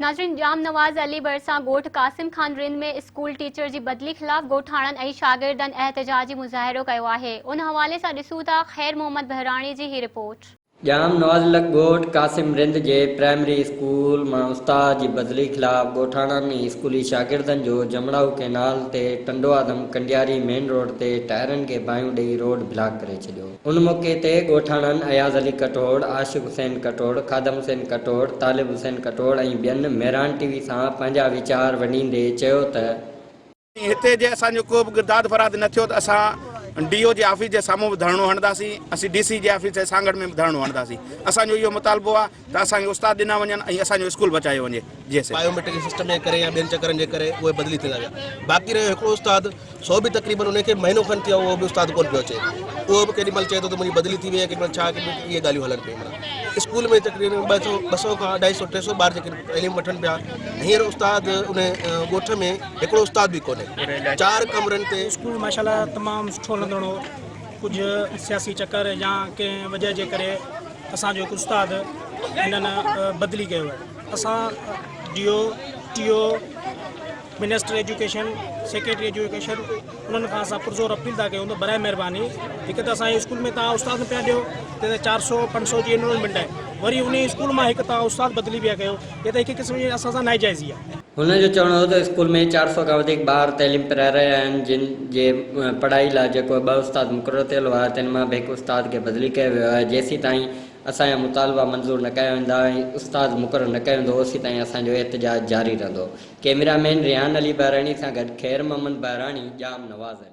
ناظرين ڄام نواز علي ڀرسان ڳوٺ قاسم خان رند ۾ اسڪول ٽيچر جي بدلي خلاف ڳوٺاڻن ۽ شاگردن احتجاجي مظاهرو ڪيو آهي ان حوالي سان ڏسون ٿا خير محمد بهراڻي جي هي رپورٽ. ڄام نواز لڳ ڳوٺ قاسم رند جي پرائمري اسڪول مان استاد جي بدلي خلاف ڳوٺاڻن ۽ اسڪولي شاگردن جو جمڙائو ڪئنال تي ٽنڊوآدم ڪنڊياري مين روڊ تي ٽائرن کي باهيون ڏئي روڊ بلاڪ ڪري ڇڏيو. ان موقعي تي ڳوٺاڻن اياز علي ڪٽوڙ، عاشق حسين ڪٽوڙ، خادم حسين ڪٽوڙ، طالب حسين ڪٽوڙ ۽ ٻين مهراڻ ٽي وي سان پنهنجا ويچار ونڊيندي چيو ته. هتي جي اسان جو ڪو به داد فراد نه ٿيو ته اسان ڊي او جي آفيس جي سامهون به ڌرڻو هڻنداسين، اسين ڊي سي جي آفيس تي سانگهڙ ۾ به ڌرڻو هڻنداسين. اسان جو اهو مطالبو آهي ته اسان کي استاد ڏنا وڃن ۽ اسان جو اسڪول بچايو وڃي. جي سي. بايو ميٽرڪ سسٽم جي ڪري يا ٻين چڪرن جي ڪري اهي بدلي ٿيندا ويا. باقي رهيو هڪڙو استاد سو به تقريبن ان کي مهينو کن ٿيو آهي اهو به استاد ڪونه پيو اچي. اهو به ڪيڏي مهل چئي ٿو ته منهنجي بدلي ٿي وئي آهي ڪيڏي مهل ڇا ڪيڏي مهل اهي ڳالهيون هلن پيون معنيٰ اسڪول ۾ تقريبن 200 کان اڍائي سو 300 ٻار جيڪي تعليم وٺن پيا هينئر استاد ان ڳوٺ ۾ هڪڙو استاد به ڪونهي چار ڪمرن تي. اسڪول ماشاء الله تمام سٺو هلندڙ هو ڪجهه سياسي چڪر يا ڪنهن وجهه جي ڪري اسان جو هڪ استاد هنن بدلي ڪيو آهي اسان D O T O minister education secretary education انهن کان اسان پرزور اپيل ٿا ڪيون ته برائي مهرباني هڪ ته اسان جي اسڪول ۾ توهان استاد نه پيا ڏيو ته 400 500 جي انرولمينٽ آهي وري انهي اسڪول مان هڪ توهان استاد بدلي پيا ڪيو هي ته هڪ قسم جي اسان سان ناجائزي آهي. هن جو چوڻ هو ته اسڪول ۾ 400 کان وڌيڪ ٻار تعليم پرائي رهيا آهن جن جي پڙهائي لاء جيڪو ٻه استاد مقرر ٿيل هئا تن مان به هڪ استاد کي بدلي ڪيو ويو آهي جيسيتائين اسان جا مطالبا منظور نه ڪيا ويندا ۽ استاد مقرر نه ڪيو ويندو اوسيتائين اسان جو احتجاج جاري رهندو. ڪئميرا مين ريحان علي بهراڻي سان گڏ خير محمد بهراڻي، ڄام نواز علي.